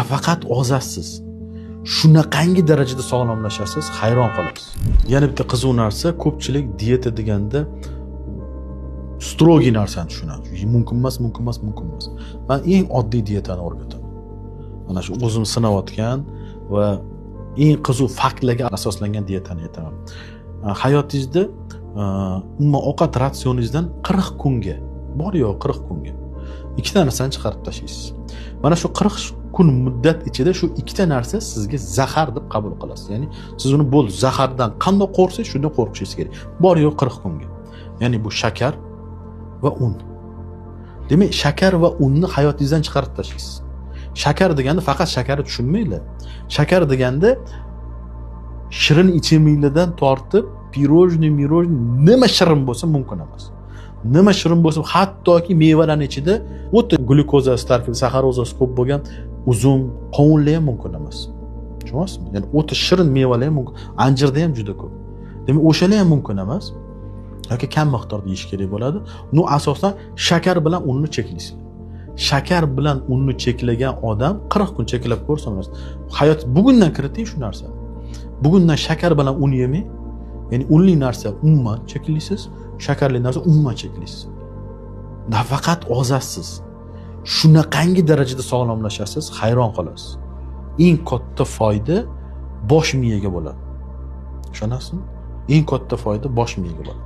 Nafaqat ozasiz, shunaqangi darajada sog'lomlashasiz, hayron qolasiz. Yana bitta qiziq narsa, ko'pchilik dieta deganda строгий narsani tushunadi. Mumkin emas, mumkin emas, mumkin emas. Man eng oddiy dietani o'rgataman. Mana shu o'zim sinayotgan va eng qiziq faktlarga asoslangan dietani aytaman. Hayotingizda umuman ovqat ratsioningizdan 40 kunga, bor yo'q 40 kunga ikkita narsani chiqarib tashlaysiz. Mana shu 40 kun muddat ichida shu ikkita narsa sizga zahar deb qabul qilasiz. Ya'ni siz uni bo'ldi, zahardan qandoq qo'rqsangiz, shundan qo'rqishingiz kerak. Bor yo'q 40 kunga. Ya'ni bu shakar va un. Demak, shakar va unni hayotingizdan chiqarib tashlaysiz. Shakar deganda faqat shakarni tushunmanglar. Shakar deganda shirin ichimliklardan tortib pirojniy, mirojniy, nima shirin bo'lsa mumkin emas. Nima shirin bo'lsa, hattoki mevalarning ichida o'ta glyukozasi tarkibi, saxarozasi ko'p bo'lgan uzum, qovunlar ham mumkin emas. Tushunyapsizmi? Ya'ni o'ta shirin mevalar ham mumkin, anjirda ham juda ko'p. Demak, o'shalar ham mumkin emas. Yoki kam miqdorda yeyish kerak bo'ladi. Ну, asosan shakar bilan unni cheklaysiz. Shakar bilan unni cheklagan odam 40 kun cheklab ko'rsa, hayot bugundan kiriting shu narsani. Bugundan shakar bilan un yemang. Ya'ni unli narsa umuman cheklaysiz, shakarli narsa umuman cheklaysiz. Nafaqat ozasiz, shunaqangi darajada sog'lomlashasiz, hayron qolasiz. Eng katta foyda bosh miyaga bo'ladi. Ishonasizmi? Eng katta foyda bosh miyaga bo'ladi.